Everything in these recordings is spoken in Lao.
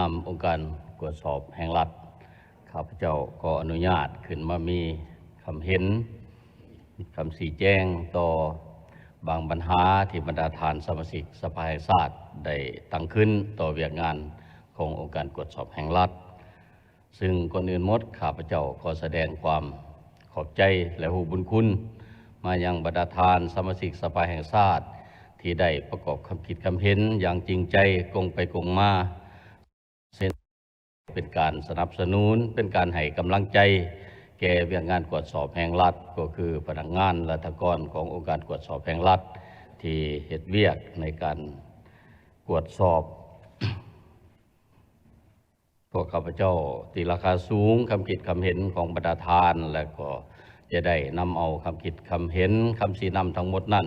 ນຳອົງການກວດສອບແຫ່ງລັດ, ຂ້າພະເຈົ້າຂໍອະນຸຍາດຂຶ້ນມາມີຄຳເຫັນ, ຄຳຊີ້ແຈງຕໍ່ບາງບັນຫາທີ່ບັນດາທ່ານສະມາຊິກສະພາແຫ່ງຊາດໄດ້ຕັ້ງຂຶ້ນຕໍ່ວຽກງານຂອງອົງການກວດສອບແຫ່ງລັດ. ຊຶ່ງກ່ອນອື່ນໝົດ ຂ້າພະເຈົ້າຂໍສະແດງຄວາມຂອບໃຈ ແລະ ຮູ້ບຸນຄຸນມາຍັງບັນດາທ່ານສະມາຊິກສະພາແຫ່ງຊາດ ທີ່ໄດ້ປະກອບຄຳຄິດຄຳເຫັນຢ່າງຈິງໃຈ ກົງໄປກົງມາ ເຊັ່ນ ເປັນການສະໜັບສະໜູນ, ເປັນການໃຫ້ກຳລັງໃຈແກ່ວຽກງານກວດສອບແຫ່ງລັດ, ກໍຄືພະນັກງານລັດຖະກອນຂອງອົງການກວດສອບແຫ່ງລັດ ທີ່ເຮັດວຽກໃນການກວດສອບ ພວກຂ້າພະເຈົ້າຕີລາຄາສູງຄຳຄິດຄຳເຫັນຂອງບັນດາທ່ານ ແລະ ກໍຈະໄດ້ນຳເອົາຄຳຄິດຄຳເຫັນ, ຄຳຊີ້ນຳທັງໝົດນັ້ນ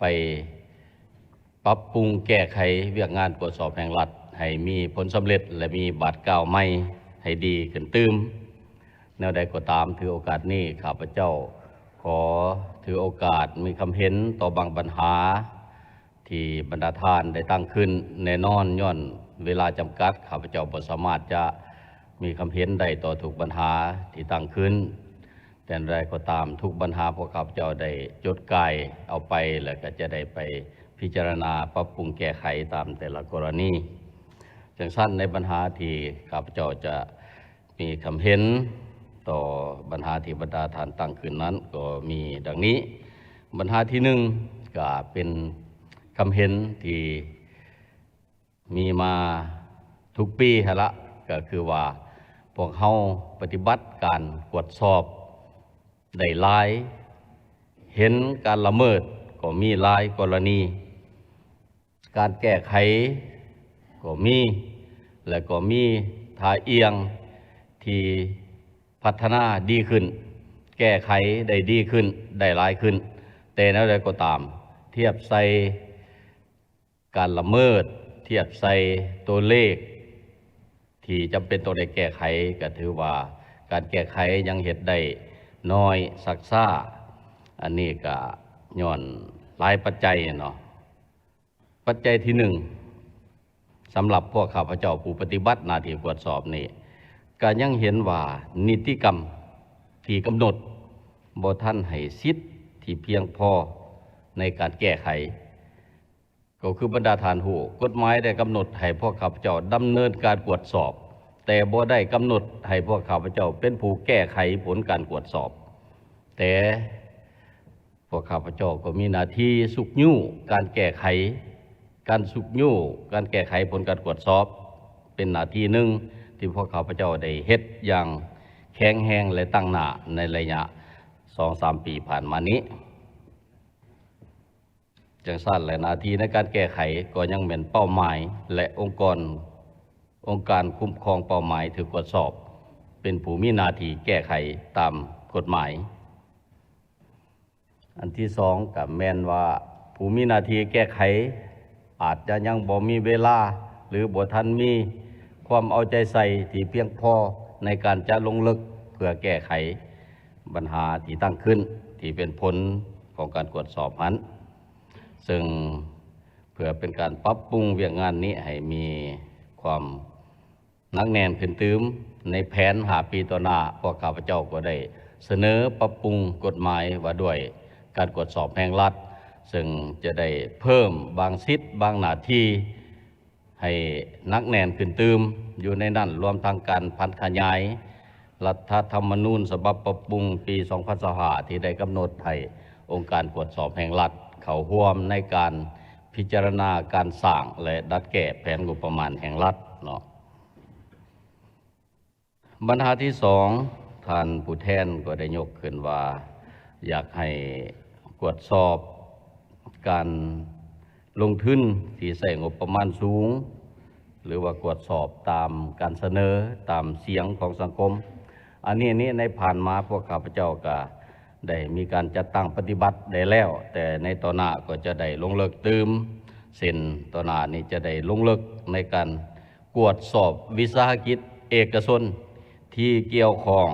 ໄປປັບປຸງແກ້ໄຂວຽກງານກວດສອບແຫ່ງລັດ ໃຫ້ມີຜົນສຳເລັດ ແລະ ມີບາດກ້າວໃໝ່ໃຫ້ດີຂຶ້ນຕື່ມ. ແນວໃດກໍຕາມ, ຖືໂອກາດນີ້ ຂ້າພະເຈົ້າຂໍຖືໂອກາດມີຄຳເຫັນຕໍ່ບາງບັນຫາ ທີ່ບັນດາທ່ານໄດ້ຕັ້ງຂຶ້ນ. ແນ່ນອນ, ຍ້ອນເວລາຈຳກັດ, ຂ້າພະເຈົ້າບໍ່ສາມາດຈະມີຄຳເຫັນໄດ້ຕໍ່ທຸກບັນຫາທີ່ຕັ້ງຂຶ້ນ. ແຕ່ຢ່າງໃດກໍຕາມ, ທຸກບັນຫາພວກຂ້າພະເຈົ້າໄດ້ຈົດກ່າຍເອົາໄປ ແລະ ກໍຈະໄດ້ໄປພິຈາລະນາປັບປຸງແກ້ໄຂຕາມແຕ່ລະກໍລະນີ. ຈັ່ງຊັ້ນ, ໃນບັນຫາທີ່ຂ້າພະເຈົ້າຈະ ມີຄຳເຫັນຕໍ່ບັນຫາທີ່ບັນດາທ່ານຕັ້ງຂຶ້ນນັ້ນກໍມີດັ່ງນີ້. ບັນຫາທີໜຶ່ງ ກໍເປັນຄຳເຫັນທີ່ມີມາທຸກປີຫັ້ນລະ, ກໍຄືວ່າພວກເຮົາປະຕິບັດການກວດສອບໄດ້ຫຼາຍ, ເຫັນການລະເມີດກໍມີຫຼາຍກໍລະນີ. ການແກ້ໄຂກໍມີ ແລະ ກໍມີທ່າອ່ຽງທີ່ພັດທະນາດີຂຶ້ນ, ແກ້ໄຂໄດ້ດີຂຶ້ນ, ໄດ້ຫຼາຍຂຶ້ນ. ແຕ່ແນວໃດກໍຕາມ, ທຽບໃສ່ການລະເມີດ, ທຽບໃສ່ຕົວເລກທີ່ຈຳເປັນຕ້ອງໄດ້ແກ້ໄຂ, ກໍຖືວ່າການແກ້ໄຂຍັງເຮັດໄດ້ໜ້ອຍ, ຊັກຊ້າ. ອັນນີ້ກໍຍ້ອນຫຼາຍປັດໄຈເນາະ. ປັດໄຈທີໜຶ່ງ, ສຳລັບພວກຂ້າພະເຈົ້າຜູ້ປະຕິບັດໜ້າທີ່ກວດສອບນີ້ ກໍຍັງເຫັນວ່ານິຕິກຳທີ່ກຳນົດບໍ່ທັນໃຫ້ສິດທີ່ພຽງພໍໃນການແກ້ໄຂ. ກໍຄືບັນດາທ່ານຮູ້, ກົດໝາຍໄດ້ກຳນົດໃຫ້ພວກຂ້າພະເຈົ້າດຳເນີນການກວດສອບ, ແຕ່ບໍ່ໄດ້ກຳນົດໃຫ້ພວກຂ້າພະເຈົ້າເປັນຜູ້ແກ້ໄຂຜົນການກວດສອບ, ແຕ່ ພວກຂ້າພະເຈົ້າກໍມີໜ້າທີ່ຊຸກຍູ້ການແກ້ໄຂ, ການຊຸກຍູ້ການແກ້ໄຂຜົນການກວດສອບ ເປັນໜ້າທີ່ໜຶ່ງທີ່ພວກຂ້າພະເຈົ້າໄດ້ເຮັດຢ່າງແຂງແຮງ ແລະ ຕັ້ງໜ້າໃນໄລຍະສອງສາມປີຜ່ານມານີ້. ຈັ່ງຊັ້ນແຫຼະ, ໜ້າທີ່ໃນການແກ້ໄຂກໍຍັງແມ່ນເປົ້າໝາຍ ແລະ ອົງກອນ, ອົງການຄຸ້ມຄອງເປົ້າໝາຍຖືກກວດສອບ ເປັນຜູ້ມີໜ້າທີ່ແກ້ໄຂຕາມກົດໝາຍ. ອັນທີສອງກໍແມ່ນວ່າ ຜູ້ມີໜ້າທີ່ແກ້ໄຂອາດຈະຍັງບໍ່ມີເວລາ ຫຼື ບໍ່ທັນມີຄວາມເອົາໃຈໃສ່ທີ່ພຽງພໍໃນການຈະລົງເລິກເພື່ອແກ້ໄຂບັນຫາທີ່ຕັ້ງຂຶ້ນ ທີ່ເປັນຜົນຂອງການກວດສອບຫັ້ນ, ເຊິ່ງເພື່ອເປັນການປັບປຸງວຽກງານນີ້ໃຫ້ມີຄວາມ ໜັກແໜ້ນຂຶ້ນຕື່ມ. ໃນແຜນຫ້າປີຕໍ່ໜ້າ, ພວກຂ້າພະເຈົ້າກໍໄດ້ສະເໜີປັບປຸງກົດໝາຍວ່າດ້ວຍການກວດສອບແຫ່ງລັດ, ເຊິ່ງຈະໄດ້ເພີ່ມບາງສິດບາງໜ້າທີ່ໃຫ້ໜັກແໜ້ນຂຶ້ນຕື່ມ. ຢູ່ໃນນັ້ນລວມທັງການຜັນຂະຫຍາຍລັດຖະທຳມະນູນສະບັບປັບປຸງປີສອງພັນຊາວຫ້າ ທີ່ໄດ້ກຳນົດໃຫ້ອົງການກວດສອບແຫ່ງລັດເຂົ້າຮ່ວມໃນການ ພິຈາລະນາການສ້າງ ແລະ ດັດແກ້ແຜນງົບປະມານແຫ່ງລັດເນາະ. ບັນຫາທີສອງ, ທ່ານຜູ້ແທນກໍໄດ້ຍົກຂຶ້ນວ່າ ຢາກໃຫ້ກວດສອບການລົງທຶນທີ່ໃຊ້ງົບປະມານສູງ ຫຼືວ່າກວດສອບຕາມການສະເໜີ, ຕາມສຽງຂອງສັງຄົມ. ອັນນີ້ນີ້ໃນຜ່ານມາພວກຂ້າພະເຈົ້າກະໄດ້ມີການຈັດຕັ້ງປະຕິບັດໄດ້ແລ້ວ, ແຕ່ໃນຕໍ່ໜ້າກໍຈະໄດ້ລົງເລິກຕື່ມ, ເຊັ່ນຕໍ່ໜ້ານີ້ຈະໄດ້ລົງເລິກໃນການກວດສອບວິສາຫະກິດເອກະຊົນທີ່ກ່ຽວຂ້ອງ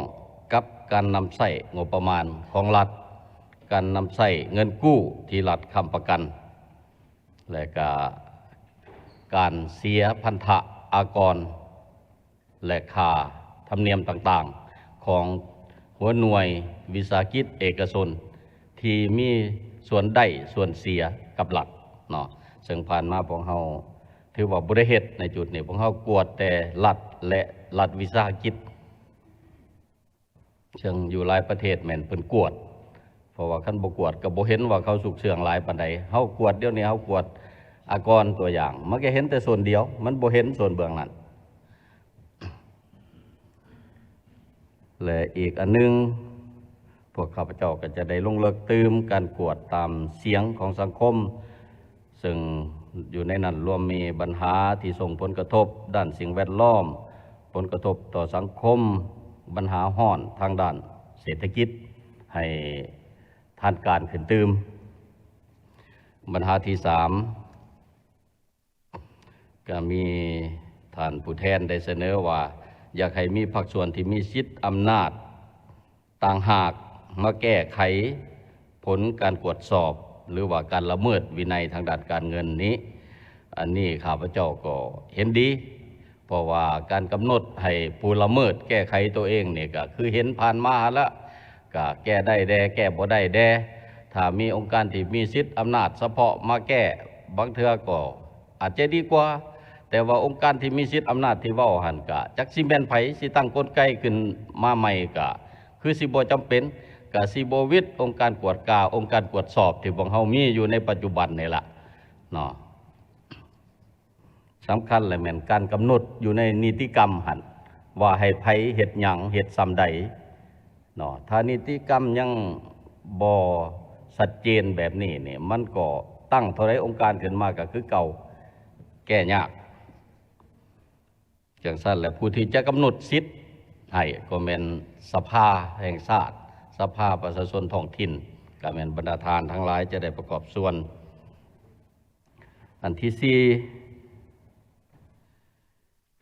ກັບການນຳໃຊ້ງົບປະມານຂອງລັດ, ການນຳໃຊ້ເງິນກູ້ທີ່ລັດຄ້ຳປະກັນ ແລະກະການເສຍພັນທະອາກອນ ແລະ ຄ່າທຳນຽມຕ່າງໆ ຂອງຫົວໜ່ວຍວິສາຫະກິດເອກະຊົນ ທີ່ມີສ່ວນໄດ້ສ່ວນເສຍກັບລັດເນາະ. ເຊິ່ງຜ່ານມາພວກເຮົາຖືວ່າບໍ່ໄດ້ເຮັດໃນຈຸດນີ້, ພວກເຮົາກວດແຕ່ລັດ ແລະ ລັດວິສາຫະກິດ. ເຊິ່ງຢູ່ຫຼາຍປະເທດແມ່ນເພິ່ນກວດ, ເພາະວ່າຄັນບໍ່ກວດກໍບໍ່ເຫັນວ່າເຂົາຊຸກເຊື່ອງຫຼາຍປານໃດ. ເຮົາກວດດຽວນີ້ ເຮົາກວດອາກອນຕົວຢ່າງ ມັນກໍເຫັນແຕ່ສ່ວນດຽວ, ມັນບໍ່ເຫັນສ່ວນເບື້ອງນັ້ນ. ແລະ ອີກອັນໜຶ່ງ, ພວກຂ້າພະເຈົ້າກໍຈະໄດ້ລົງເລິກຕື່ມການກວດຕາມສຽງຂອງສັງຄົມ, ເຊິ່ງຢູ່ໃນນັ້ນລວມມີບັນຫາທີ່ສົ່ງຜົນກະທົບດ້ານສິ່ງແວດລ້ອມ, ຜົນກະທົບຕໍ່ສັງຄົມ, ບັນຫາຮ້ອນທາງດ້ານເສດຖະກິດ ໃຫ້ທານການຂຶ້ນຕື່ມ. ບັນຫາທີສາມ ກໍມີທ່ານຜູ້ແທນໄດ້ສະເໜີວ່າ ຢາກໃຫ້ມີພາກສ່ວນທີ່ມີສິດອຳນາດຕ່າງຫາກມາແກ້ໄຂຜົນການກວດສອບ ຫຼືວ່າການລະເມີດວິໄນທາງດ້ານການເງິນນີ້. ອັນນີ້ຂ້າພະເຈົ້າກໍເຫັນດີ, ເພາະວ່າການກຳນົດໃຫ້ຜູ້ລະເມີດແກ້ໄຂໂຕເອງນີ້ ກໍຄືເຫັນຜ່ານມາຫັ້ນລະ, ກໍແກ້ໄດ້ແດ່ ແກ້ບໍ່ໄດ້ແດ່. ຖ້າມີອົງການທີ່ມີສິດອຳນາດສະເພາະມາແກ້ ບາງເທື່ອກໍ ອາດຈະດີກວ່າ, ແຕ່ວ່າອົງການທີ່ມີສິດອຳນາດທີ່ເວົ້າຫັ້ນ ກະຈັກຊິແມ່ນໃຜຊິຕັ້ງກົນໄກຂຶ້ນມາໃໝ່ ກະຄືຊິບໍ່ຈຳເປັນ, ກະຊິບໍ່ວິດອົງການກວດກາ, ອົງການກວດສອບທີ່ພວກເຮົາມີຢູ່ໃນປັດຈຸບັນນີ້ລະເນາະ. ສຳຄັນແລະແມ່ນການກຳນົດຢູ່ໃນນິຕິກຳຫັ້ນ ວ່າໃຫ້ໃຜເຮັດຫຍັງ ເຮັດສ່ຳໃດເນາະ. ຖ້ານິຕິກຳຍັງບໍ່ຊັດເຈນແບບນີ້ນີ້ ມັນກໍຕັ້ງເທົ່າໃດອົງການຂຶ້ນມາກໍຄືເກົ່າ, ແກ້ຍາກ. ຈັ່ງຊັ້ນແຫຼະ ຜູ້ທີ່ຈະກຳນົດສິດໃຫ້ກໍແມ່ນສະພາແຫ່ງຊາດ, ສະພາປະຊາຊົນທ້ອງຖິ່ນ, ກໍແມ່ນບັນດາທ່ານທັງຫຼາຍຈະໄດ້ປະກອບສ່ວນ. ອັນທີສີ່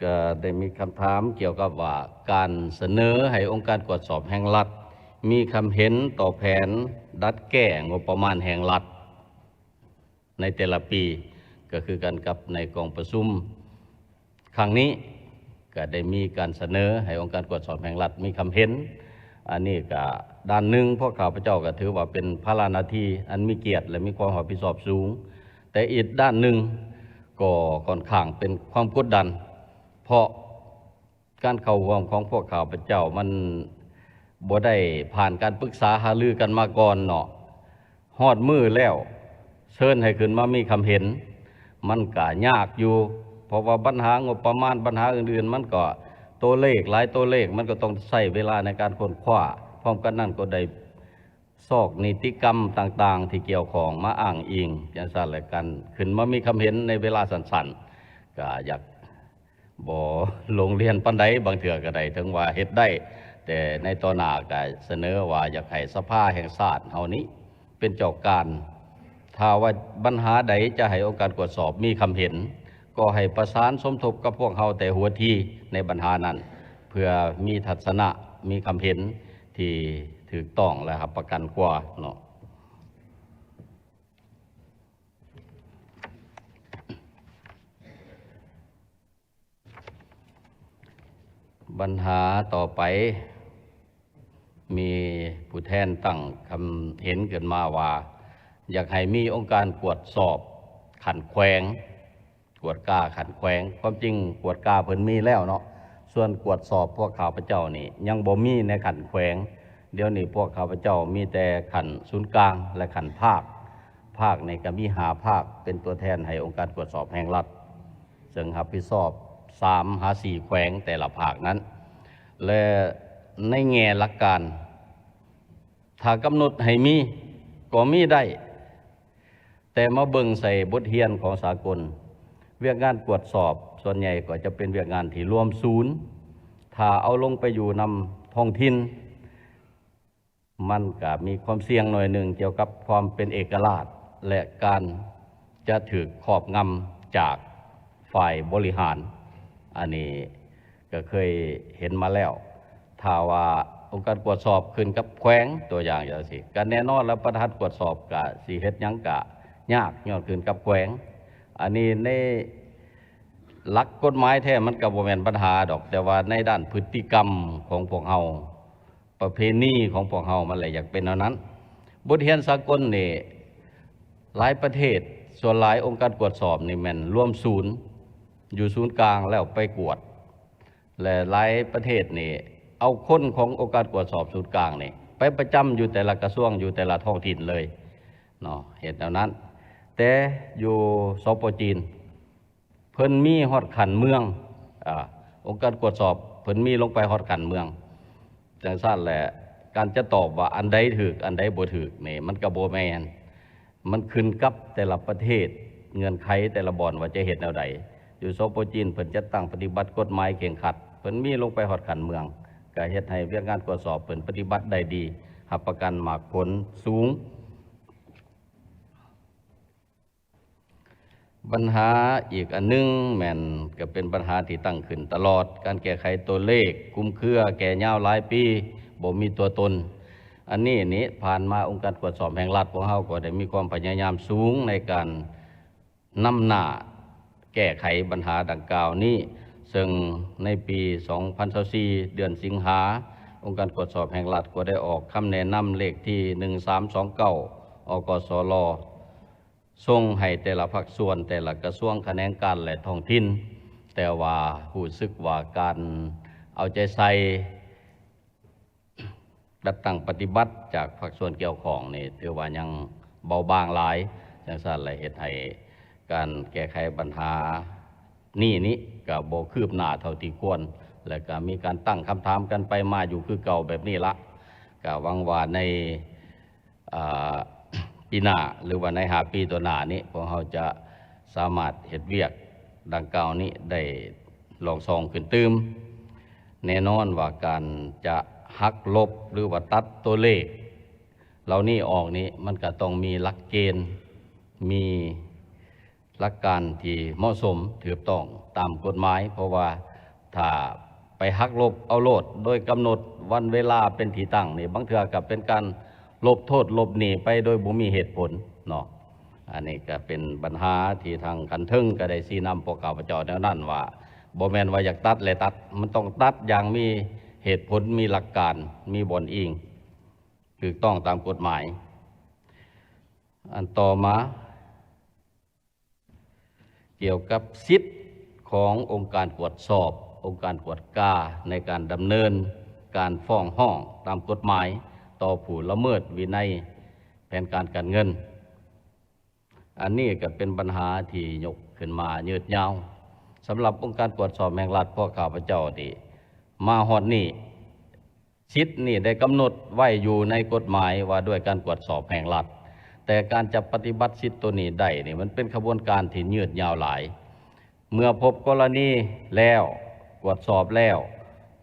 ກໍໄດ້ມີຄຳຖາມກ່ຽວກັບວ່າ ການສະເໜີໃຫ້ອົງການກວດສອບແຫ່ງລັດ ມີຄຳເຫັນຕໍ່ແຜນດັດແກ້ງົບປະມານແຫ່ງລັດໃນແຕ່ລະປີ ກໍຄືກັນກັບໃນກອງປະຊຸມຄັ້ງນີ້ ກໍໄດ້ມີການສະເໜີໃຫ້ອົງການກວດສອບແຫ່ງລັດມີຄຳເຫັນ. ອັນນີ້ກໍດ້ານໜຶ່ງ ພວກຂ້າພະເຈົ້າກໍຖືວ່າເປັນພາລະໜ້າທີ່ອັນມີກຽດ ແລະ ມີຄວາມຮັບຜິດຊອບສູງ. ແຕ່ອີກດ້ານໜຶ່ງກໍຄ່ອນຂ້າງເປັນຄວາມກົດດັນ ເພາະການເຂົ້າຮ່ວມຂອງພວກຂ້າພະເຈົ້າມັນບໍ່ໄດ້ຜ່ານການປຶກສາຫາລືກັນມາກ່ອນເນາະ. ຮອດມື້ແລ້ວເຊີນໃຫ້ຂຶ້ນມາມີຄຳເຫັນ ມັນກະຍາກຢູ່ ເພາະວ່າບັນຫາງົບປະມານ ບັນຫາອື່ນໆ ມັນກໍຕົວເລກ ຫຼາຍຕົວເລກ ມັນກໍຕ້ອງໃຊ້ເວລາໃນການຄົ້ນຄວ້າ. ພ້ອມກັນນັ້ນກໍໄດ້ ຊອກນິຕິກຳຕ່າງໆທີ່ກ່ຽວຂ້ອງມາອ້າງອີງຈັ່ງຊັ້ນ ແລະ ການຂຶ້ນມາມີຄຳເຫັນໃນເວລາສັ້ນໆ ກະຢາກບໍ່ລົງລາຍລະອຽດປານໃດ, ບາງເທື່ອກະໄດ້ ເຖິງວ່າເຮັດໄດ້ ແຕ່ໃນຕໍ່ໜ້າກະສະເໜີວ່າຢາກໃຫ້ສະພາແຫ່ງຊາດເຮົານີ້ເປັນເຈົ້າການ. ຖ້າວ່າບັນຫາໃດຈະໃຫ້ອົງການກວດສອບມີຄຳເຫັນ ກໍໃຫ້ປະສານສົມທົບກັບພວກເຮົາແຕ່ຫົວທີໃນບັນຫານັ້ນ ເພື່ອມີທັດສະນະ ມີຄຳເຫັນ ທີ່ຖືກຕ້ອງ ແລະ ຮັບປະກັນກວ່າເນາະ. ບັນຫາຕໍ່ໄປ ມີຜູ້ແທນຕັ້ງຄຳເຫັນຂຶ້ນມາວ່າ ຢາກໃຫ້ມີອົງການກວດສອບຂັ້ນແຂວງ. ກວດກາຂັ້ນແຂວງ ຄວາມຈິງກວດກາເພິ່ນມີແລ້ວເນາະ, ສ່ວນກວດສອບພວກຂ້າພະເຈົ້ານີ້ຍັງບໍ່ມີໃນຂັ້ນແຂວງ. ດຽວນີ້ພວກຂ້າພະເຈົ້າມີແຕ່ຂັ້ນສູນກາງ ແລະ ຂັ້ນພາກ. ພາກນີ້ກໍມີຫ້າພາກ ເປັນຕົວແທນໃຫ້ອົງການກວດສອບແຫ່ງລັດ ເຊິ່ງຮັບຜິດຊອບສາມຫາສີ່ແຂວງແຕ່ລະພາກນັ້ນ. ແລະ ໃນແງ່ຫຼັກການ ຖ້າກຳນົດໃຫ້ມີກໍມີໄດ້, ແຕ່ມາເບິ່ງໃສ່ບົດຮຽນຂອງສາກົນ, ວຽກງານກວດສອບສ່ວນໃຫຍ່ກໍຈະເປັນວຽກງານທີ່ລວມສູນ. ຖ້າເອົາລົງໄປຢູ່ນຳທ້ອງຖິ່ນ, ມັນກະມີຄວາມສ່ຽງໜ້ອຍໜຶ່ງກ່ຽວກັບຄວາມເປັນເອກະລາດ ແລະ ການຈະຖືກຄອບງຳຈາກຝ່າຍບໍລິຫານ. ອັນນີ້ ກໍເຄີຍເຫັນມາແລ້ວ. ຖ້າວ່າອົງການກວດສອບຂຶ້ນກັບແຂວງ ຕົວຢ່າງຈັ່ງຊີ້ ກໍແນ່ນອນແລ້ວ ປະທານກວດສອບກໍຊິເຮັດຫຍັງກໍຍາກ ຍ້ອນຂຶ້ນກັບແຂວງ. ອັນນີ້ໃນ ຫຼັກກົດໝາຍແທ້ມັນກໍບໍ່ແມ່ນບັນຫາດອກ, ແຕ່ວ່າໃນດ້ານພຶດຕິກຳຂອງພວກເຮົາ, ປະເພນີຂອງພວກເຮົາ ມັນແຫຼະຢາກເປັນແນວນັ້ນ. ບົດຮຽນສາກົນນີ້ ຫຼາຍປະເທດ, ສ່ວນຫຼາຍອົງການກວດສອບນີ້ແມ່ນລວມສູນ, ຢູ່ສູນກາງແລ້ວໄປກວດ ແລະ ຫຼາຍປະເທດນີ້ເອົາຄົນຂອງອົງການກວດສອບສູນກາງນີ້ໄປປະຈຳຢູ່ແຕ່ລະກະຊວງ, ຢູ່ແຕ່ລະທ້ອງຖິ່ນເລີຍເນາະ, ເຮັດແນວນັ້ນ. ແຕ່ຢູ່ ສປ ຈີນ ເພິ່ນມີຮອດຂັ້ນເມືອງ, ອາ, ອົງການກວດສອບເພິ່ນມີລົງໄປຮອດຂັ້ນເມືອງ. ຈັ່ງຊັ້ນແຫຼະ ການຈະຕອບວ່າອັນໃດຖືກ ອັນໃດບໍ່ຖືກນີ້ ມັນກໍບໍ່ແມ່ນ. ມັນຂຶ້ນກັບແຕ່ລະປະເທດ, ເງື່ອນໄຂແຕ່ລະບ່ອນວ່າຈະເຮັດແນວໃດ. ຢູ່ ສປ ຈີນ ເພິ່ນຈັດຕັ້ງປະຕິບັດກົດໝາຍເຄັ່ງຄັດ, ເພິ່ນມີລົງໄປຮອດຂັ້ນເມືອງ, ກໍເຮັດໃຫ້ວຽກງານກວດສອບເພິ່ນປະຕິບັດໄດ້ດີ, ຮັບປະກັນໝາກຜົນສູງ. ບັນຫາອີກອັນໜຶ່ງແມ່ນກໍເປັນບັນຫາທີ່ຕັ້ງຂຶ້ນຕະຫຼອດ, ການແກ້ໄຂຕົວເລກຄຸມເຄືອແກ່ຍາວຫຼາຍປີ ບໍ່ມີຕົວຕົນ. ອັນນີ້ນີ້ ຜ່ານມາອົງການກວດສອບແຫ່ງລັດພວກເຮົາກໍໄດ້ມີຄວາມພະຍາຍາມສູງໃນການນຳໜ້າແກ້ໄຂບັນຫາດັ່ງກ່າວນີ້, ເຊິ່ງໃນປີສອງພັນຊາວສີ່ ເດືອນສິງຫາ ອົງການກວດສອບແຫ່ງລັດກໍໄດ້ອອກຄຳແນະນຳເລກທີໜຶ່ງສາມສອງເກົ້າ ອກສລ ສົ່ງໃຫ້ແຕ່ລະພາກສ່ວນ, ແຕ່ລະກະຊວງ, ຂະແໜງການ ແລະ ທ້ອງຖິ່ນ, ແຕ່ວ່າຮູ້ສຶກວ່າການເອົາໃຈໃສ່ ຈັດຕັ້ງປະຕິບັດຈາກພາກສ່ວນກ່ຽວຂ້ອງນີ້ ຖືວ່າຍັງເບົາບາງຫຼາຍ. ຈັ່ງຊັ້ນແຫຼະ ເຮັດໃຫ້ການແກ້ໄຂບັນຫານີ້ນີ້ກໍບໍ່ຄືບໜ້າເທົ່າທີ່ຄວນ, ແລະ ກໍມີການຕັ້ງຄຳຖາມກັນໄປມາຢູ່ຄືເກົ່າແບບນີ້ລະ. ກໍຫວັງວ່າໃນ ອາ ປີໜ້າ ຫຼືວ່າໃນຫ້າປີຕໍ່ໜ້ານີ້ ພວກເຮົາຈະສາມາດເຮັດວຽກດັ່ງກ່າວນີ້ໄດ້ລອງຊອງຂຶ້ນຕື່ມ. ແນ່ນອນວ່າການຈະຫັກລົບ ຫຼືວ່າຕັດຕົວເລກເຫຼົ່ານີ້ອອກນີ້ ມັນກໍຕ້ອງມີຫຼັກເກນ, ມີ ຫຼັກການທີ່ເໝາະສົມ, ຖືກຕ້ອງຕາມກົດໝາຍ, ເພາະວ່າຖ້າໄປຫັກລົບເອົາໂລດ ໂດຍກຳນົດວັນເວລາເປັນທີ່ຕັ້ງນີ້, ບາງເທື່ອກໍເປັນການລົບໂທດລົບໜີ້ໄປໂດຍບໍ່ມີເຫດຜົນເນາະ. ອັນນີ້ກໍເປັນບັນຫາທີ່ທາງຂັ້ນເທິງກໍໄດ້ຊີ້ນຳພວກຂ້າພະເຈົ້າແນວນັ້ນວ່າ ບໍ່ແມ່ນວ່າຢາກຕັດແລະຕັດ, ມັນຕ້ອງຕັດຢ່າງມີເຫດຜົນ, ມີຫຼັກການ, ມີບ່ອນອີງ, ຖືກຕ້ອງຕາມກົດໝາຍ. ອັນຕໍ່ມາ ກ່ຽວກັບສິດຂອງອົງການກວດສອບ, ອົງການກວດກາໃນການດຳເນີນການຟ້ອງຮ້ອງຕາມກົດໝາຍຕໍ່ຜູ້ລະເມີດວິໄນແຜນການການເງິນ. ອັນນີ້ກໍເປັນບັນຫາທີ່ຍົກຂຶ້ນມາຍືດຍາວ. ສຳລັບອົງການກວດສອບແຫ່ງລັດ ພວກຂ້າພະເຈົ້ານີ້ ມາຮອດນີ້ ສິດນີ້ໄດ້ກຳນົດໄວ້ຢູ່ໃນກົດໝາຍວ່າດ້ວຍການກວດສອບແຫ່ງລັດ, ແຕ່ການຈະປະຕິບັດສິດໂຕນີ້ໄດ້ນີ້ ມັນເປັນຂະບວນການທີ່ຍືດຍາວຫຼາຍ. ເມື່ອພົບກໍລະນີແລ້ວ, ກວດສອບແລ້ວ,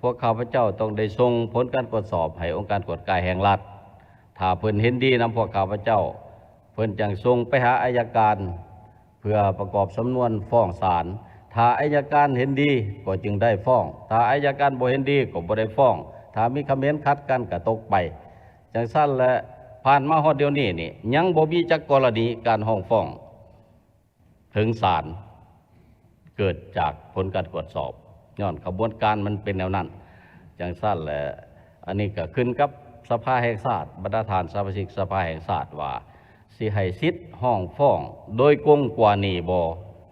ພວກຂ້າພະເຈົ້າຕ້ອງໄດ້ສົ່ງຜົນການກວດສອບໃຫ້ອົງການກວດກາແຫ່ງລັດ. ຖ້າເພິ່ນເຫັນດີນຳພວກຂ້າພະເຈົ້າ, ເພິ່ນຈັ່ງສົ່ງໄປຫາໄອຍະການ ເພື່ອປະກອບສຳນວນຟ້ອງສານ. ຖ້າໄອຍະການເຫັນດີກໍຈຶ່ງໄດ້ຟ້ອງ, ຖ້າໄອຍະການບໍ່ເຫັນດີກໍບໍ່ໄດ້ຟ້ອງ, ຖ້າມີຄຳເຫັນຂັດກັນກໍຕົກໄປ. ຈັ່ງຊັ້ນແຫຼະ ຜ່ານມາຮອດດຽວນີ້ນີ້ ຍັງບໍ່ມີຈັກກໍລະນີການຮ້ອງຟ້ອງເຖິງສານ ເກີດຈາກຜົນການກວດສອບ, ຍ້ອນຂະບວນການມັນເປັນແນວນັ້ນ. ຈັ່ງຊັ້ນແຫຼະ ອັນນີ້ກໍຂຶ້ນກັບສະພາແຫ່ງຊາດ, ບັນດາທ່ານສະມາຊິກສະພາແຫ່ງຊາດວ່າ ຊິໃຫ້ສິດຮ້ອງຟ້ອງໂດຍກົງກວ່ານີ້ບໍ່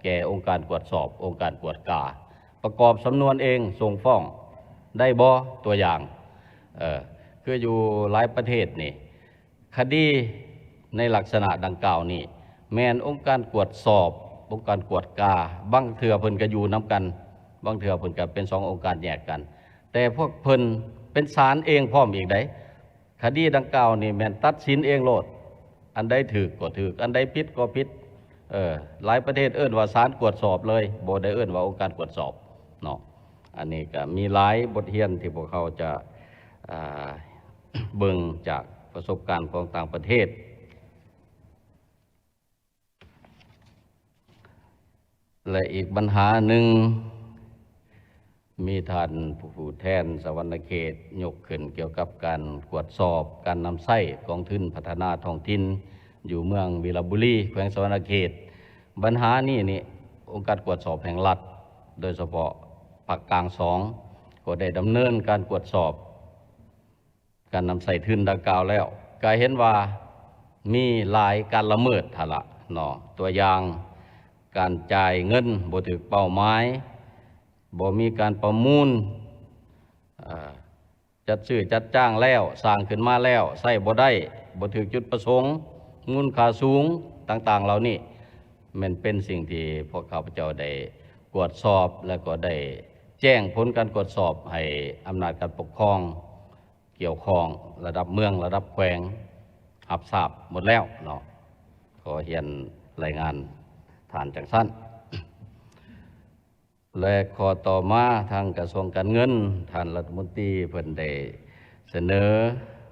ແກ່ອົງການກວດສອບ, ອົງການກວດກາ ປະກອບສຳນວນເອງສົ່ງຟ້ອງໄດ້ບໍ່? ຕົວຢ່າງ ເອີ ຄືຢູ່ຫຼາຍປະເທດນີ້ ຄະດີໃນລັກສະນະດັ່ງກ່າວນີ້ ແມ່ນອົງການກວດສອບ, ອົງການກວດກາ, ບາງເທື່ອເພິ່ນກໍຢູ່ນຳກັນ, ບາງເທື່ອເພິ່ນກໍເປັນສອງອົງການແຍກກັນ, ແຕ່ພວກເພິ່ນເປັນສານເອງພ້ອມອີກໃດ. ຄະດີດັ່ງກ່າວນີ້ແມ່ນຕັດສິນເອງໂລດ, ອັນໃດຖືກກໍຖືກ, ອັນໃດຜິດກໍຜິດ. ເອີ ຫຼາຍປະເທດເອີ້ນວ່າສານກວດສອບເລີຍ, ບໍ່ໄດ້ເອີ້ນວ່າອົງການກວດສອບເນາະ. ອັນນີ້ກໍມີຫຼາຍບົດຮຽນທີ່ພວກເຮົາຈະ ອ່າ ເບິ່ງຈາກປະສົບການຂອງຕ່າງປະເທດ. ແລະ ອີກບັນຫາໜຶ່ງ ມີທ່ານຜູ້ແທນສະຫວັນນະເຂດຍົກຂຶ້ນກ່ຽວກັບການກວດສອບການນຳໃຊ້ກອງທຶນພັດທະນາທ້ອງຖິ່ນຢູ່ເມືອງວິລະບູລີ ແຂວງສະຫວັນນະເຂດ. ບັນຫານີ້ນີ້ ອົງການກວດສອບແຫ່ງລັດ ໂດຍສະເພາະພາກກາງສອງ ກໍໄດ້ດຳເນີນການກວດສອບການນຳໃຊ້ທຶນດັ່ງກ່າວແລ້ວ ກໍເຫັນວ່າມີຫຼາຍການລະເມີດຫັ້ນລະເນາະ. ຕົວຢ່າງ ການຈ່າຍເງິນບໍ່ຖືກເປົ້າໝາຍ, ບໍ່ມີການປະມູນ, ເອີ ຈັດຊື້ຈັດຈ້າງແລ້ວ, ສ້າງຂຶ້ນມາແລ້ວ ໃຊ້ບໍ່ໄດ້, ບໍ່ຖືກຈຸດປະສົງ, ມູນຄ່າສູງ ຕ່າງໆເຫຼົ່ານີ້ ແມ່ນເປັນສິ່ງທີ່ພວກຂ້າພະເຈົ້າໄດ້ກວດສອບ ແລະ ກໍໄດ້ແຈ້ງຜົນການກວດສອບໃຫ້ອຳນາດການປົກຄອງກ່ຽວຂ້ອງ ລະດັບເມືອງ ລະດັບແຂວງ ຮັບຊາບໝົດແລ້ວເນາະ. ຂໍຮຽນລາຍງານທ່ານຈັ່ງຊັ້ນ. ແລະ ຂໍ້ຕໍ່ມາ ທາງກະຊວງການເງິນ ທ່ານລັດຖະມົນຕີເພິ່ນໄດ້ສະເໜີ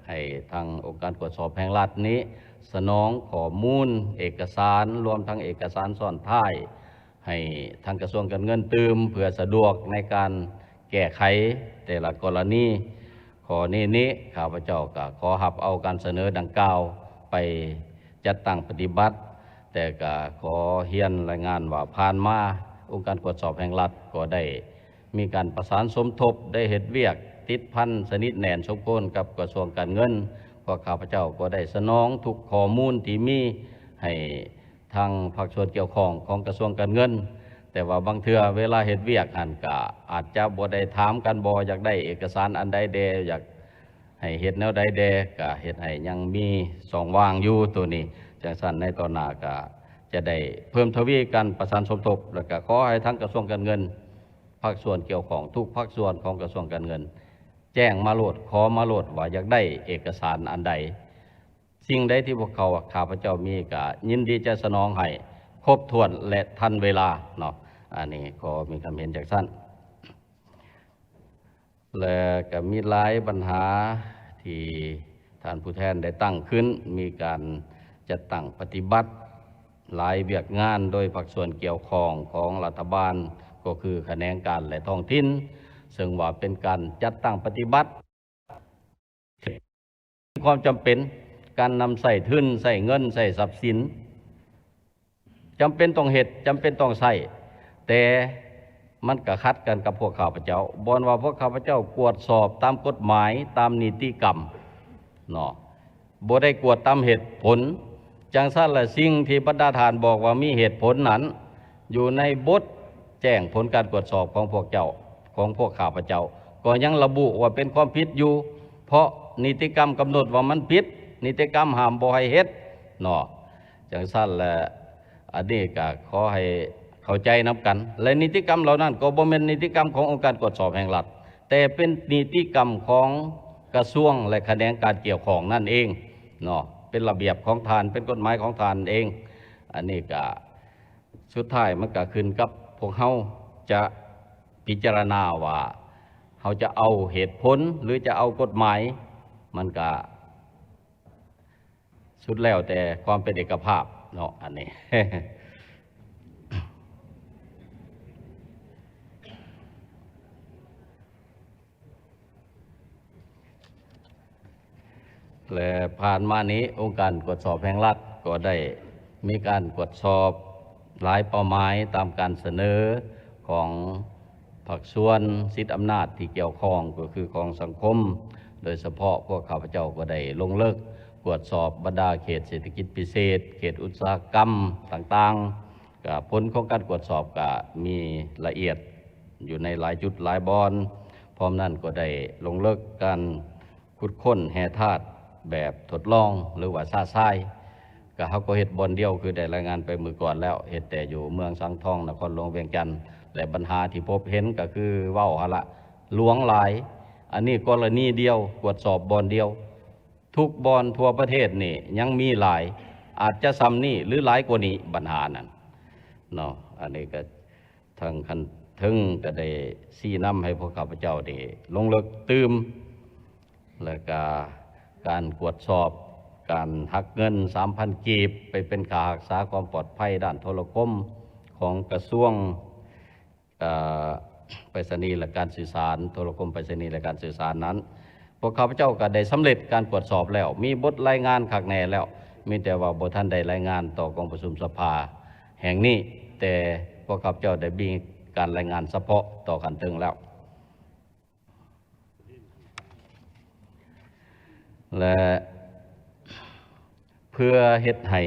ໃຫ້ທາງອົງການກວດສອບແຫ່ງລັດນີ້ ສະໜອງຂໍ້ມູນເອກະສານ ລວມທັງເອກະສານຊ້ອນທ້າຍ ໃຫ້ທາງກະຊວງການເງິນຕື່ມ ເພື່ອສະດວກໃນການແກ້ໄຂແຕ່ລະກໍລະນີ. ຂໍ້ນີ້ນີ້ ຂ້າພະເຈົ້າກໍຂໍຮັບເອົາການສະເໜີດັ່ງກ່າວໄປຈັດຕັ້ງປະຕິບັດ, ແຕ່ກໍຂໍຮຽນລາຍງານວ່າ ຜ່ານມາອົງການກວດສອບແຫ່ງລັດກໍໄດ້ມີການປະສານສົມທົບ, ໄດ້ເຮັດວຽກຕິດພັນສະໜິດແໜ້ນສົມຄວນກັບກະຊວງການເງິນ. ພວກຂ້າພະເຈົ້າກໍໄດ້ສະໜອງທຸກຂໍ້ມູນທີ່ມີໃຫ້ ທາງພາກສ່ວນກ່ຽວຂ້ອງຂອງກະຊວງການເງິນ, ແຕ່ວ່າບາງເທື່ອເວລາເຮັດວຽກຫັ້ນ ກະອາດຈະບໍ່ໄດ້ຖາມກັນ ບໍ່ຢາກໄດ້ເອກະສານອັນໃດແດ່, ຢາກໃຫ້ເຮັດແນວໃດແດ່, ກະເຮັດໃຫ້ຍັງມີຊ່ອງວ່າງຢູ່ໂຕນີ້. ຈັ່ງຊັ້ນໃນຕໍ່ໜ້າກະຈະໄດ້ເພີ່ມທະວີການປະສານສົມທົບ, ແລ້ວກະຂໍໃຫ້ທາງກະຊວງການເງິນ ພາກສ່ວນກ່ຽວຂ້ອງ ທຸກພາກສ່ວນຂອງກະຊວງການເງິນ ແຈ້ງມາໂລດ, ຂໍມາໂລດວ່າຢາກໄດ້ເອກະສານອັນໃດ. ສິ່ງໃດທີ່ພວກເຂົາ ຂ້າພະເຈົ້າມີ ກະຍິນດີຈະສະໜອງໃຫ້ຄົບຖ້ວນ ແລະ ທັນເວລາເນາະ. ອັນນີ້ຂໍມີຄຳເຫັນຈັ່ງຊັ້ນ. ແລະ ກະມີຫຼາຍບັນຫາທີ່ທ່ານຜູ້ແທນໄດ້ຕັ້ງຂຶ້ນ, ມີການຈັດຕັ້ງປະຕິບັດຫຼາຍວຽກງານໂດຍພາກສ່ວນກ່ຽວຂ້ອງຂອງລັດຖະບານ, ກໍຄືຂະແໜງການ ແລະ ທ້ອງຖິ່ນ, ເຊິ່ງວ່າເປັນການຈັດຕັ້ງປະຕິບັດ ມີຄວາມຈຳເປັນ ການນຳໃຊ້ທຶນ, ໃຊ້ເງິນ, ໃຊ້ຊັບສິນ ຈຳເປັນຕ້ອງເຮັດ, ຈຳເປັນຕ້ອງໃຊ້, ແຕ່ມັນກະຂັດກັນກັບພວກຂ້າພະເຈົ້າ, ບ່ອນວ່າພວກຂ້າພະເຈົ້າກວດສອບຕາມກົດໝາຍ, ຕາມນິຕິກຳເນາະ, ບໍ່ໄດ້ກວດຕາມເຫດຜົນ. ຈັ່ງຊັ້ນລະ ສິ່ງທີ່ບັນດາທ່ານບອກວ່າມີເຫດຜົນນັ້ນ ຢູ່ໃນບົດແຈ້ງຜົນການກວດສອບຂອງພວກເຈົ້າ, ຂອງພວກຂ້າພະເຈົ້າ ກໍຍັງລະບຸວ່າເປັນຄວາມຜິດຢູ່, ເພາະນິຕິກຳກຳນົດວ່າມັນຜິດ, ນິຕິກຳຫ້າມບໍ່ໃຫ້ເຮັດເນາະ. ຈັ່ງຊັ້ນລະ ອັນນີ້ກະຂໍໃຫ້ເຂົ້າໃຈນຳກັນ, ແລະ ນິຕິກຳເຫຼົ່ານັ້ນກໍບໍ່ແມ່ນນິຕິກຳຂອງອົງການກວດສອບແຫ່ງລັດ, ແຕ່ເປັນນິຕິກຳຂອງກະຊວງ ແລະ ຂະແໜງການກ່ຽວຂ້ອງນັ້ນເອງເນາະ, ເປັນລະບຽບຂອງທ່ານ, ເປັນກົດໝາຍຂອງທ່ານເອງ. ອັນນີ້ກະ ສຸດທ້າຍມັນກະຂຶ້ນກັບພວກເຮົາຈະພິຈາລະນາວ່າ ເຮົາຈະເອົາເຫດຜົນ ຫຼື ຈະເອົາກົດໝາຍ, ມັນກະສຸດແລ້ວແຕ່ຄວາມເປັນເອກະພາບເນາະ ອັນນີ້. ແລະ ຜ່ານມານີ້ ອົງການກວດສອບແຫ່ງລັດກໍໄດ້ມີການກວດສອບຫຼາຍເປົ້າໝາຍຕາມການສະເໜີຂອງພາກສ່ວນສິດອຳນາດທີ່ກ່ຽວຂ້ອງ ກໍຄືຂອງສັງຄົມ, ໂດຍສະເພາະພວກຂ້າພະເຈົ້າກໍໄດ້ລົງເລິກກວດສອບບັນດາເຂດເສດຖະກິດພິເສດ, ເຂດອຸດສາຫະກຳຕ່າງໆ. ກະຜົນຂອງການກວດສອບກະມີລະອຽດຢູ່ໃນຫຼາຍຈຸດຫຼາຍບ່ອນ, ພ້ອມນັ້ນກໍໄດ້ລົງເລິກການຂຸດຄົ້ນແຮ່ທາດແບບທົດລອງ ຫຼືວ່າຊະຊາຍ. ກະເຮົາກໍເຮັດບ່ອນດຽວ ຄືໄດ້ລາຍງານໄປມື້ກ່ອນແລ້ວ, ເຮັດແຕ່ຢູ່ເມືອງສັງທອງ ນະຄອນຫຼວງວຽງຈັນ ແລະ ບັນຫາທີ່ພົບເຫັນກະຄືເວົ້າຫັ້ນລະ ຫຼວງຫຼາຍ. ອັນນີ້ກໍລະນີດຽວ ກວດສອບບ່ອນດຽວ. ທຸກບ່ອນທົ່ວປະເທດນີ້ຍັງມີຫຼາຍ, ອາດຈະສ່ຳນີ້ ຫຼື ຫຼາຍກວ່ານີ້ ບັນຫານັ້ນເນາະ. ອັນນີ້ກະທາງຂັ້ນເທິງກະໄດ້ຊີ້ນຳໃຫ້ພວກຂ້າພະເຈົ້າໄດ້ລົງເລິກຕື່ມ, ແລ້ວກະການກວດສອບການຫັກເງິນສາມພັນກີບໄປເປັນຄ່າຮັກສາຄວາມປອດໄພດ້ານໂທລະຄົມຂອງກະຊວງ ເອີ ໄປສະນີ ແລະ ການສື່ສານ, ໂທລະຄົມ, ໄປສະນີ ແລະ ການສື່ສານນັ້ນ, ພວກຂ້າພະເຈົ້າກໍໄດ້ສຳເລັດການກວດສອບແລ້ວ, ມີບົດລາຍງານຄັກແນ່ແລ້ວ, ມີແຕ່ວ່າບໍ່ທັນໄດ້ລາຍງານຕໍ່ກອງປະຊຸມສະພາແຫ່ງນີ້, ແຕ່ພວກຂ້າພະເຈົ້າໄດ້ມີ ການລາຍງານສະເພາະຕໍ່ຂັ້ນເທິງແລ້ວ ແລະ ເພື່ອເຮັດໃຫ້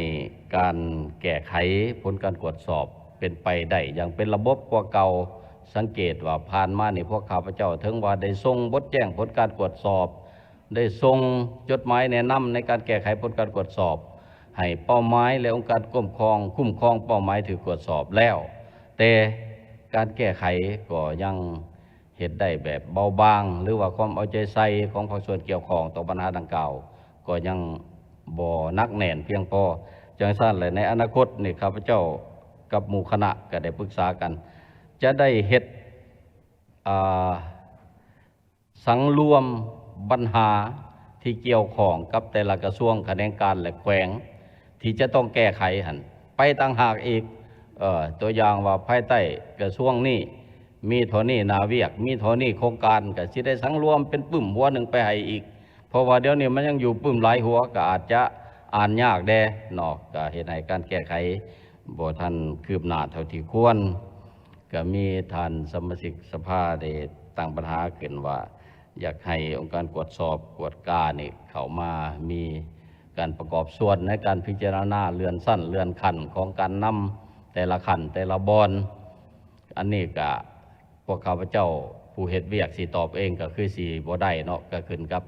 ການແກ້ໄຂຜົນການກວດສອບເປັນໄປໄດ້ຢ່າງເປັນລະບົບກວ່າເກົ່າ, ສັງເກດວ່າຜ່ານມານີ້ພວກຂ້າພະເຈົ້າເຖິງວ່າໄດ້ສົ່ງບົດແຈ້ງຜົນການກວດສອບ, ໄດ້ສົ່ງຈົດໝາຍແນະນຳໃນການແກ້ໄຂຜົນການກວດສອບໃຫ້ເປົ້າໝາຍ ແລະ ອົງການຄຸ້ມຄອງ, ຄຸ້ມຄອງເປົ້າໝາຍຖືກກວດສອບແລ້ວ, ແຕ່ການແກ້ໄຂກໍຍັງ ເຮັດໄດ້ແບບເບົາບາງ ຫຼືວ່າຄວາມເອົາໃຈໃສ່ຂອງພາກສ່ວນກ່ຽວຂ້ອງຕໍ່ບັນຫາດັ່ງກ່າວ ກໍຍັງບໍ່ໜັກແໜ້ນພຽງພໍ. ຈັ່ງຊັ້ນແຫຼະ ໃນອະນາຄົດນີ້ ຂ້າພະເຈົ້າກັບໝູ່ຄະນະກໍໄດ້ປຶກສາກັນ ຈະໄດ້ເຮັດ ອ່າ ສັງລວມບັນຫາທີ່ກ່ຽວຂ້ອງກັບແຕ່ລະກະຊວງ, ຂະແໜງການ ແລະ ແຂວງ ທີ່ຈະຕ້ອງແກ້ໄຂຫັ້ນໄປຕ່າງຫາກອີກ. ເອີ ຕົວຢ່າງວ່າພາຍໃຕ້ກະຊວງນີ້ມີເທົ່ານີ້ໜ້າວຽກ, ມີເທົ່ານີ້ໂຄງການ, ກະຊິໄດ້ສັງລວມເປັນປຶ້ມຫົວໜຶ່ງໄປໃຫ້ອີກ, ເພາະວ່າດຽວນີ້ມັນຍັງຢູ່ປຶ້ມຫຼາຍຫົວ, ກະອາດຈະອ່ານຍາກແດ່ເນາະ, ກະເຮັດໃຫ້ການແກ້ໄຂບໍ່ທັນຄືບໜ້າເທົ່າທີ່ຄວນ. ກະມີທ່ານສະມາຊິກສະພາໄດ້ຕັ້ງບັນຫາຂຶ້ນວ່າ ຢາກໃຫ້ອົງການກວດສອບກວດການີ້ເຂົ້າມາມີການປະກອບສ່ວນໃນການພິຈາລະນາເລື່ອນຊັ້ນເລື່ອນຂັ້ນຂອງການນຳແຕ່ລະຂັ້ນແຕ່ລະບ່ອນ. ອັນນີ້ກະພວກຂ້າພະເຈົ້າຜູ້ເຮັດວຽກຊິຕອບເອງກະຄືຊິບໍ່ໄດ້ເນາະ, ກະຂຶ້ນກັບ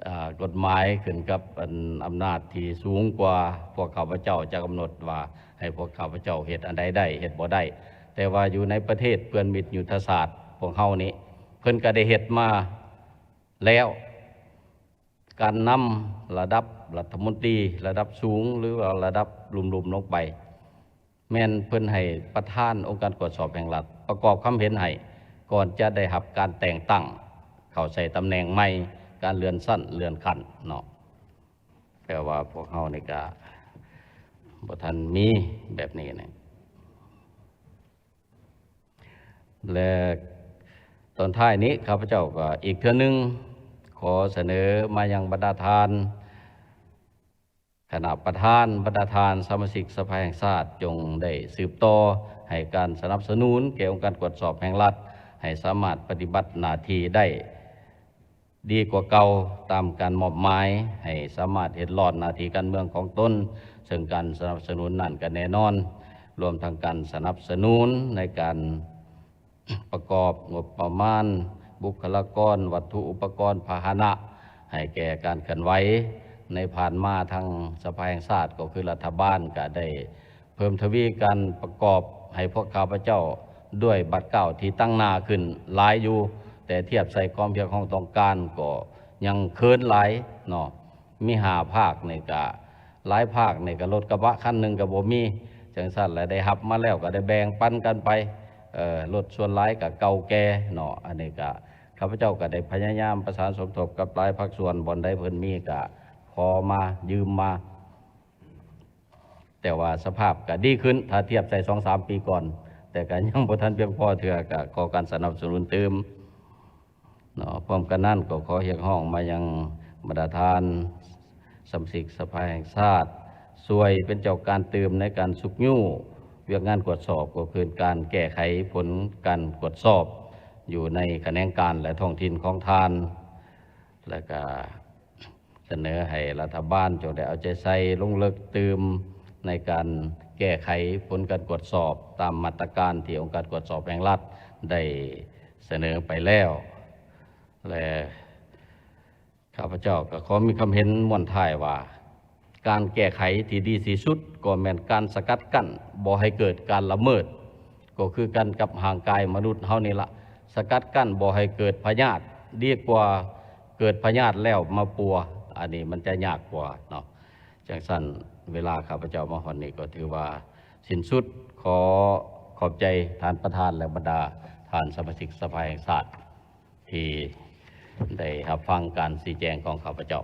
ອາ ກົດໝາຍ, ຂຶ້ນກັບອັນອຳນາດທີ່ສູງກວ່າພວກຂ້າພະເຈົ້າຈະກຳນົດວ່າໃຫ້ພວກຂ້າພະເຈົ້າເຮັດອັນໃດໄດ້ ເຮັດບໍ່ໄດ້. ແຕ່ວ່າຢູ່ໃນປະເທດເພື່ອນມິດຍຸດທະສາດພວກເຮົານີ້ ເພິ່ນກະໄດ້ເຮັດມາແລ້ວ, ການນຳລະດັບລັດຖະມົນຕີລະດັບສູງ ຫຼືວ່າລະດັບລຸ່ມໆລົງໄປ ແມ່ນເພິ່ນໃຫ້ປະທານອົງການກວດສອບແຫ່ງລັດປະກອບຄຳເຫັນໃຫ້ ກ່ອນຈະໄດ້ຮັບການແຕ່ງຕັ້ງເຂົ້າໃສ່ຕຳແໜ່ງໃໝ່, ການເລື່ອນຊັ້ນເລື່ອນຂັ້ນເນາະ. ແປວ່າພວກເຮົານີ້ກະບໍ່ທັນມີແບບນີ້ນະ. ແລະ ຕອນທ້າຍນີ້ ຂ້າພະເຈົ້າກໍອີກເທື່ອໜຶ່ງ ຂໍສະເໜີມາຍັງບັນດາທ່ານຄະນະປະທານ, ບັນດາທ່ານສະມາຊິກສະພາແຫ່ງຊາດ ຈົ່ງໄດ້ສືບຕໍ່ໃຫ້ການສະໜັບສະໜູນແກ່ອົງການກວດສອບແຫ່ງລັດ ໃຫ້ສາມາດປະຕິບັດໜ້າທີ່ໄດ້ ດີກວ່າເກົ່າຕາມການມອບໝາຍ, ໃຫ້ສາມາດເຮັດລອດໜ້າທີ່ການເມືອງຂອງຕົນ, ເຊິ່ງການສະໜັບສະໜູນນັ້ນກໍແນ່ນອນ, ລວມທັງການສະໜັບສະໜູນໃນການປະກອບງົບປະມານ, ບຸກຄະລາກອນ, ວັດຖຸອຸປະກອນ, ພາຫະນະ ໃຫ້ແກ່ການເຄື່ອນໄຫວ. ໃນຜ່ານມາທາງສະພາແຫ່ງຊາດ ກໍຄືລັດຖະບານ ກໍໄດ້ ເພີ່ມທະວີການປະກອບໃຫ້ພວກຂ້າພະເຈົ້າດ້ວຍບາດກ້າວທີ່ຕັ້ງໜ້າຂຶ້ນຫຼາຍຢູ່, ແຕ່ທຽບໃສ່ຄວາມຮຽກຮ້ອງຕ້ອງການກໍຍັງເຂີນຫຼາຍເນາະ. ມີຫ້າພາກນີ້ກະ ຫຼາຍພາກນີ້ກະລົດກະບະຄັນໜຶ່ງກະບໍ່ມີ. ຈັ່ງຊັ້ນແຫຼະ ໄດ້ຮັບມາແລ້ວກະໄດ້ແບ່ງປັນກັນໄປ, ເອີ ລົດສ່ວນຫຼາຍກະເກົ່າແກ່ເນາະ. ອັນນີ້ກະ ຂ້າພະເຈົ້າກະໄດ້ພະຍາຍາມປະສານສົມທົບກັບຫຼາຍພາກສ່ວນ, ບ່ອນໃດເພິ່ນມີກະຂໍມາ, ຢືມມາ. ແຕ່ວ່າສະພາບກະດີຂຶ້ນ ຖ້າທຽບໃສ່ສອງສາມປີກ່ອນ, ແຕ່ກະຍັງບໍ່ທັນພຽງພໍເທື່ອ, ກະຂໍການສະໜັບສະໜູນຕື່ມເນາະ. ພ້ອມກັນນັ້ນກໍຂໍຮຽກຮ້ອງມາຍັງບັນດາທ່ານສະມາຊິກສະພາແຫ່ງຊາດ ຊ່ວຍເປັນເຈົ້າການຕື່ມໃນການຊຸກຍູ້ວຽກງານກວດສອບ, ກໍຄືການແກ້ໄຂຜົນການກວດສອບຢູ່ໃນຂະແໜງການ ແລະ ທ້ອງຖິ່ນຂອງທ່ານ, ແລະ ກະ ສະເໜີໃຫ້ລັດຖະບານຈົ່ງໄດ້ເອົາໃຈໃສ່ລົງເລິກຕື່ມໃນການແກ້ໄຂຜົນການກວດສອບຕາມມາດຕະການທີ່ອົງການກວດສອບແຫ່ງລັດໄດ້ສະເໜີໄປແລ້ວ ແລະ ຂ້າພະເຈົ້າກໍຂໍມີຄຳເຫັນມ້ວນທ້າຍວ່າ ການແກ້ໄຂທີ່ດີທີ່ສຸດກໍແມ່ນການສະກັດກັ້ນບໍ່ໃຫ້ເກີດການລະເມີດ ກໍຄືກັນກັບຮ່າງກາຍມະນຸດເຮົານີ້ລະ, ສະກັດກັ້ນບໍ່ໃຫ້ເກີດພະຍາດ ດີກວ່າເກີດພະຍາດແລ້ວມາປົວ, ອັນນີ້ມັນຈະຍາກກວ່າເນາະ. ຈັ່ງຊັ້ນ ເວລາຂ້າພະເຈົ້າມາຮອດນີ້ກໍຖືວ່າສິ້ນສຸດ. ຂໍຂອບໃຈທ່ານປະທານ ແລະ ບັນດາທ່ານສະມາຊິກສະພາແຫ່ງຊາດ ທີ່ໄດ້ຮັບຟັງການຊີ້ແຈງຂອງຂ້າພະເຈົ້າ.